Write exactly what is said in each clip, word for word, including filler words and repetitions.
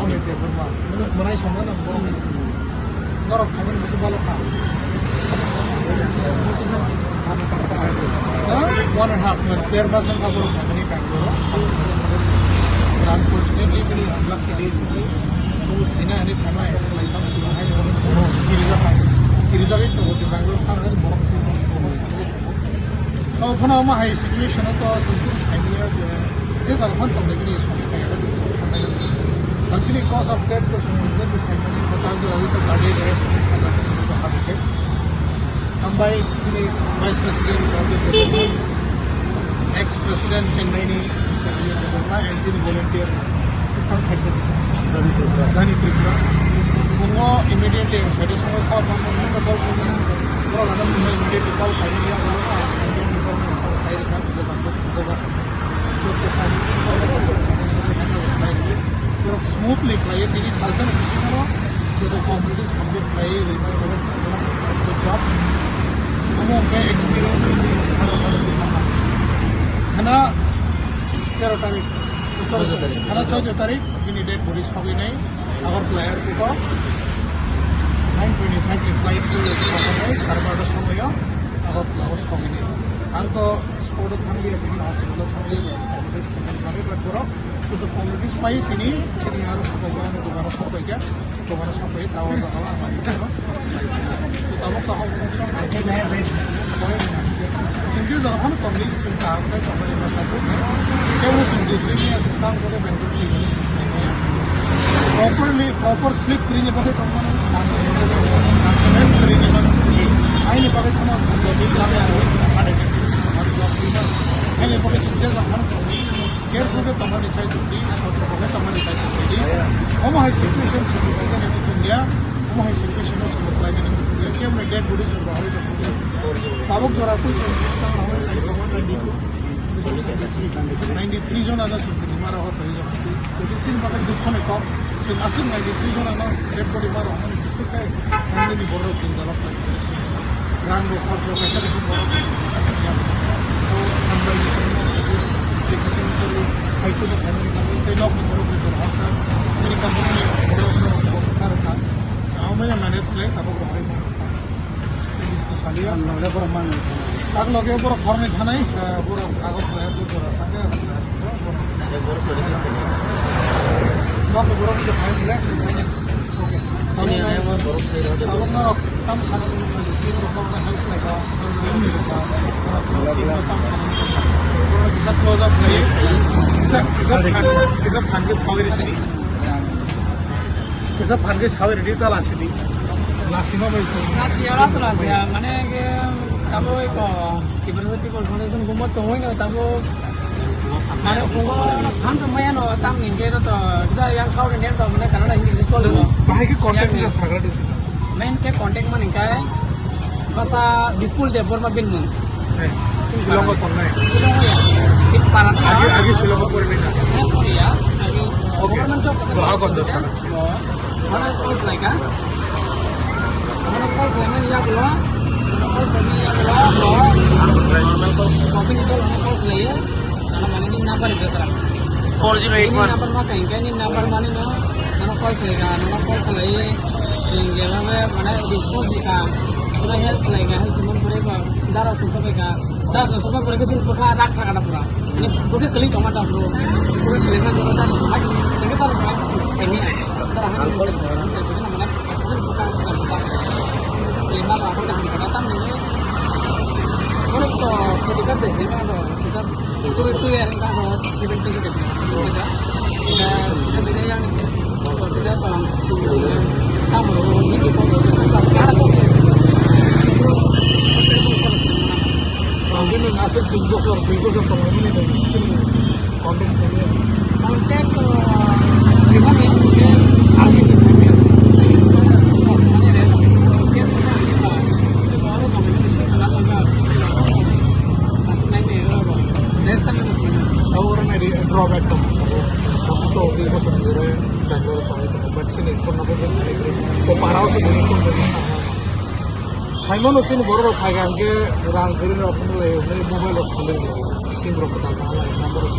Amit Debbarma. Mwnai songna nang bo. Norok thangwi bisi balo kha. Ha? One and a half months, der mas wngkha borok thangmani Bangalore. Unfortunately, bini unlucky days ni. Bo thina ani thana extra lai tam silo hai. Kirija thang. Kirija bai tongo Bangalore thang hai borok. To phano omo hai situation o to chwng kunu saimanya je, je jaga phano tongnai bini song kaya. Ang bini cause of death to chwng je saimanya, kotal jora to cardiac arrest ni sana to heart attack. Hambai bini Vice President Rajiv Debbarma, ex President Chennai ni Rajiv Debbarma, N C ni volunteer. Dani Tripura. Bungo immediately ang side o songwi call khaimani, call khaimani. Borok ano bungo immediately call khaimani, ang ano immediately call khaimani, call khairokha, bujago, bujago. Borok smoothly khlaiwi tini salsa ni bisingo joto formalities complete khlaiwi rwma job. Omo hwnkhe experience. Khana tero tarik. Khana choido tarik. Bini dead body sogwi nai Agartala airport o nine twenty five ni flight to sogwi nai sare barota somoyo Agartala o sogwi nai. Ang to spot o thanglia, tini hospital o thanglia, accommodation khaimani bagwi, but borok joto formalities pai tini chini aro sokphaikha, ano dogano sokphaikha, dogano sokphai tao jaga o ang ani. Tabuk kaham kungsong. Chwng je jaga phano tongdi, chwng kaham khe tongmani ma sabuk nai. Kebo chwng Dusri ni aswk tang kore Bangalore ni hwnwi chwng sinai maya. Properly, proper sleep kwrwini bagwi tongmani, rest kwrwini bagwi, aini bagwi phano job ni plan ya, aini bagwi chwng je jaga phano tongdi. Careful khe tongmani chai tongdi, sotro khe tongmani chai tongdi. Omo hai situation chwng khe nini chwng ya, omo hai situation o chwng khlai nini chwng ya. Khe omo dead body chwng bahai tongdi. Tabuk jora twi chwng tang bahai tongdi, tongmani tongdi. Ninety three jona no chwng tini mara o twi jona twi. Twi chini bagwi dukho ni kok. Chwng aswk ninety three jona no dead body mara o mani bisik khe family ni borok chwng jala khlai. Rang rok khorch rok kaisa kaisa borok. O hambai ni je kisa kisa rok hai chuma khaimani bagwi tei nok ni borok ni borok hakha. Bini company ni borok no sa rwkha. Amo ya manage khlai tabuk rohorwi mano. Tei bisku salia. Ang loge borok mano. Tak loge borok khoroknwi thanai, eh, borok Agartala airport jora thangkhe Agartala airport o borok. Nok ni borok ni khai le. Tabuk norok tam sana tin rok no help khlai kha. Kisa close up khlai. Kisa, kisa phan, kisa phan khe sogwi sini. Kisa phan khe sogwi ridi ta lasi di. Lasi no bai sini. Lasi ya, lasi ya. Mane ke tabo eko, Tiprasa People Foundation gumo tongwi no tabo. Mane, kungo, ham to maya no, tam ni ke to, to, kisa yang kau ni nem to, mane, Kannada, Hindi ni chole no. Bahai ki contact ni sagra di sini. Main ke contact mani kai, basa Bipul Debbarma bin mun. Eh, Shillong ko tongnai. Shillong ya. It paran. Agi, agi Shillong ko pori na. Hai pori ya, agi. Okay. Government job. Doha ko dosa. Mana call khlai kha? Mana call khlai mani ya bolo? Mana call khlai mani ya bolo? Bolo. Normal call. Copy ni call, mana call khlai ya? Mana mana ni number ni betra. Four zero eight one. Ni number ma kain kain ni number mani no. Mana call khlai kha? Mana call khlai? Ni gela me mana response di kha? Pura help khlai kha? Help mon pore ba. Dara susa khlai kha? Dara susa pore kha? Sin pura rak tha kha pura. Ani pura khlai tong ma ta bro. Pura khlai ma dara susa. Sengke dara susa. Ani dara han. Contact, uh, Problem to. Aku to di ko sendiri dan lo to itu buat sini pun aku pun dari itu. Ko parau sih dari pun dari sana. Simon sini baru lo pegang ke orang kiri lo pun lo ini mobile lo pun lo sim lo kita tahu lah number lo.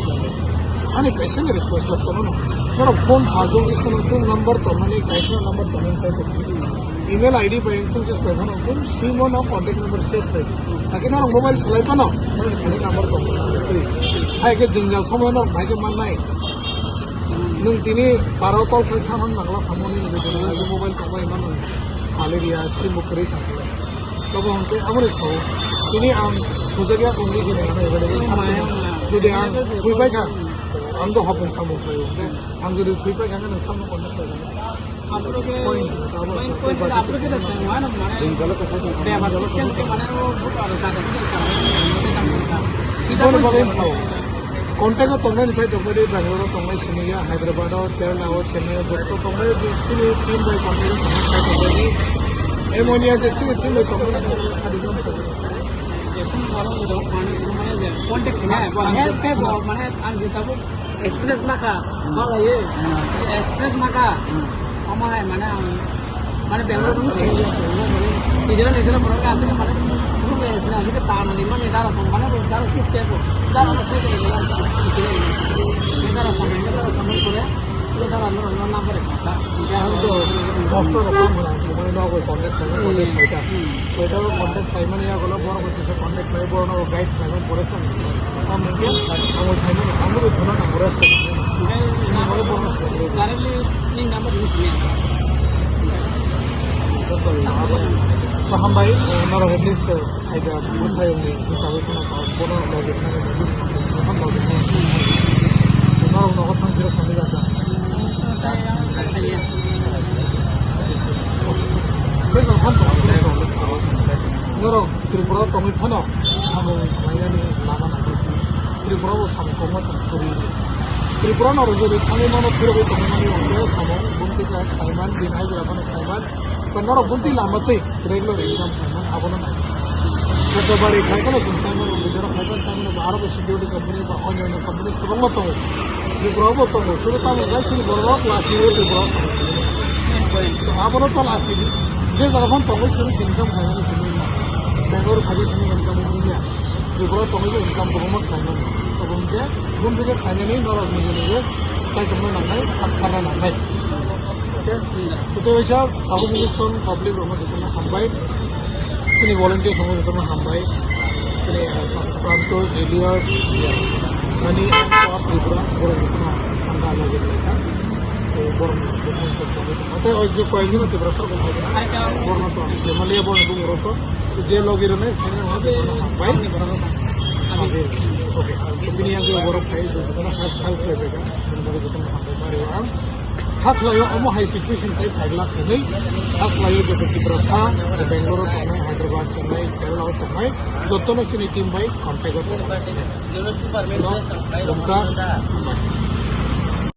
Ani kaisa ni request lo kono no. Kalau phone hajung itu itu number to mana kaisa number to mana saya to. Email I D bai wngkhe je bai phano wngkhe, simo no contact number save khai. Hakhe norok mobile salai phano, norok contact number tong. Hai khe jwngjal somoy norok bai khe mannai. Nwng tini baro call khai saman nangla samoni nwng tini bai mobile tong bai mano. Malaria, simo kwrwi thangkhe. Tobo hwnkhe aboni sao. Tini ang bujak ya kongni jini ano evailable. Jodi ang thwi pai kha, ang do hapung samung khai wngkhe. Ang jodi thwi pai kha, nwng samung contact khai. Apro ke, main point ke apro ke dasar mana mana. Beba system ke mana wo buka ada kata kita sama. Kita pun boleh tahu. Contact ko tongnai ni sai tongnai di Bangalore tongnai sini ya, Hyderabad o, Kerala o, Chennai o, jotto tongnai di sini team bai contact ko tongnai sai tongnai di. Ammonia je sini team bai tongnai sadi jam sadi. Contact kena, help ke mana ang kita pun Express maka, hmm, bala ye. Hmm. Express maka. Hmm. Ama hai mana, mana Bangalore dong. Nijera nijera mora ka asli mana, dulu ke asli asli ke tan ni mana dara som mana dara sip te ko. Dara na sai ke dara. Dara som, dara som kore. Dara no no number ka. Ya to, doctor ko mana, mana no ko contact ko, contact ko. Hmm. Koita contact paimani ya golo borok bai kisa contact pai borok no guide pai borok sa. Am ke ang saimani ang bo phone number ko. Directly ni number ni sini. So hambai, norok at least, aida buthai ni hisabe kono borok logi nang, borok logi nang. Norok nogo thang jira thang jira. Norok Tripura tongwi phano samung khlainani lama nangwi di. Tripura bo samung kokma tong kwrwi. Tripura no rwjagwi thangwi mano phirogwi tongwi mani hwnkhe samung bumtwi kha Saiman bini hajira phano Saiman. Ba norok bumtwi lama twi regular income khlaimani abono nai. February khlai phano chwng Saiman rok bini rok khlai phano Saiman rok aro bo security company ba onyo onyo companies kwbangma tongo. Tripura bo tongo, suru tamo gai sini borok lasi o Tripura o tongo. Abono to lasi di. Je jaga phano tongo sini income khainani sini. Bangalore khainani sini income wngya. Tripura tongo income kwbangma khainani. Tobong je bun je khainani norok ni je chai tongna nangnai, khat kharna nangnai. Okay? Tei waisa abo election public rokno jotono hambai. Chini volunteer rokno jotono hambai. Chini, uh, Pranto, Eliot, ani Tripura, borok jotono hambai lagi mereka. Tei borok jotono hambai. Tei oi je koyekjon Tripura sar hambai. Borokno to hambai. Malia borok dum rokno. Je logi rene, hambai. Okay. Bini yang borok kai jotono help, help khlai. Bini borok jotono hambai. Bari ang. Hakhlaio omo hai situation tei phailak hwnwi hakhlaio joto Tiprasa, Bangalore o tongnai, Hyderabad, Chennai, Kerala o tongnai, jotono chini team bai contact o tongnai. Bumka,